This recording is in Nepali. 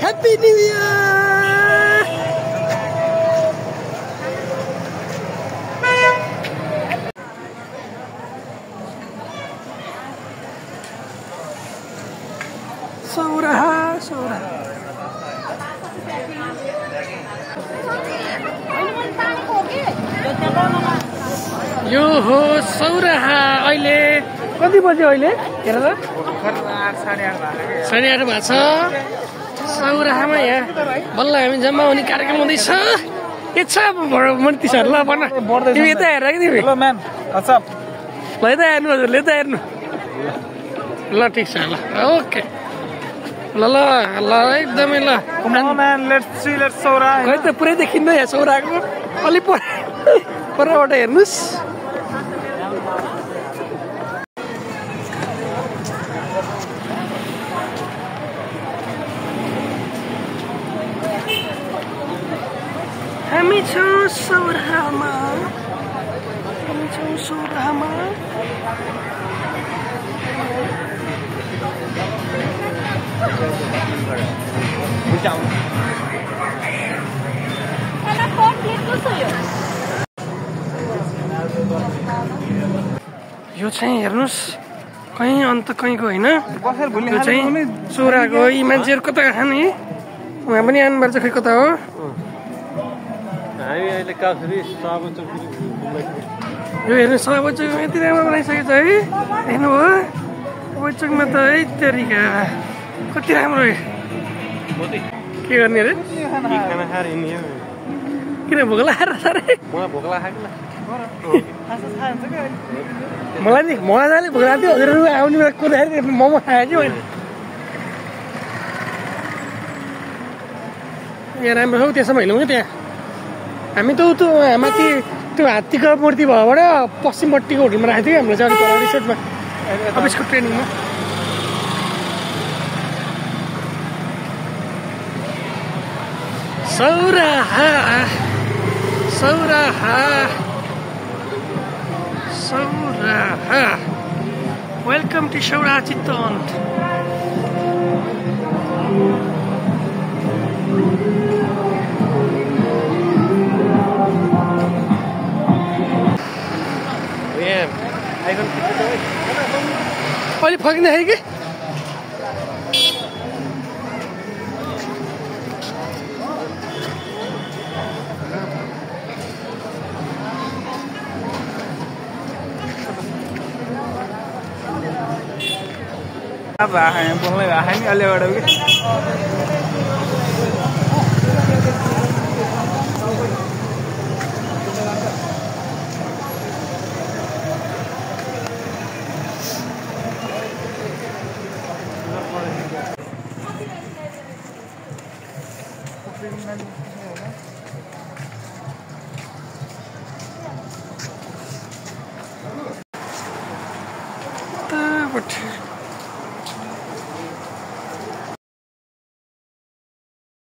Happy New Year! Sauraha, sauraha. यो हो सौराहा अहिले कति बज्यो अहिले हेर त 8:30 भएको छ सौराहामा यहाँ बल्ल हामी जम्मा हुने कार्यक्रम हुँदैछ के छ मन्त्री सर ल भन तिमी यता हेर कि तिमी हेलो म्याम व्हाट्सअप ल यता हेर्नु हजुरले यता हेर्नु ल ठिक छ ल ओके ल ल ल एकदमै ल म्यान लेट्स सी लेट्स सौरा खै त पुरै देखिन्न यहाँ सौराको अलि परबाट हेर्नुस् हामी छौँ सौराहामा यो चाहिँ हेर्नुस् कहीँ अन्त कहीँको होइन यो चाहिँ सौराहाको यी मान्छेहरू कता खाने उहाँ पनि आउनुभएको छ खै कता हो यो हेर्नु सबै चोक यति राम्रो बनाइसकेको छ है हेर्नुभयो सबै चोकमा त है तरिका कति राम्रो के गर्ने अरे किन भोक लागेर साह्रै मलाई नि मजाले भोक लाग्थ्यो हजुरहरू आउने बेला कुर्दाखेरि मोमो खाएको थियो मैले यहाँ राम्रो छ त्यसमा हिँडौँ क्या त्यहाँ हामी त उतो माथि त्यो हात्तीको मूर्ति भएबाट पश्चिमपट्टिको होटलमा राखेको थियो हाम्रो चाहिँ अलिक रिसोर्टमा अफिसको ट्रेनिङमा सौराहा सौराहा सौराहा वेलकम टु सौराहा चितवन अहिले फर्किँदाखेरि कि बोल्नै भएको नि अलिबाट कि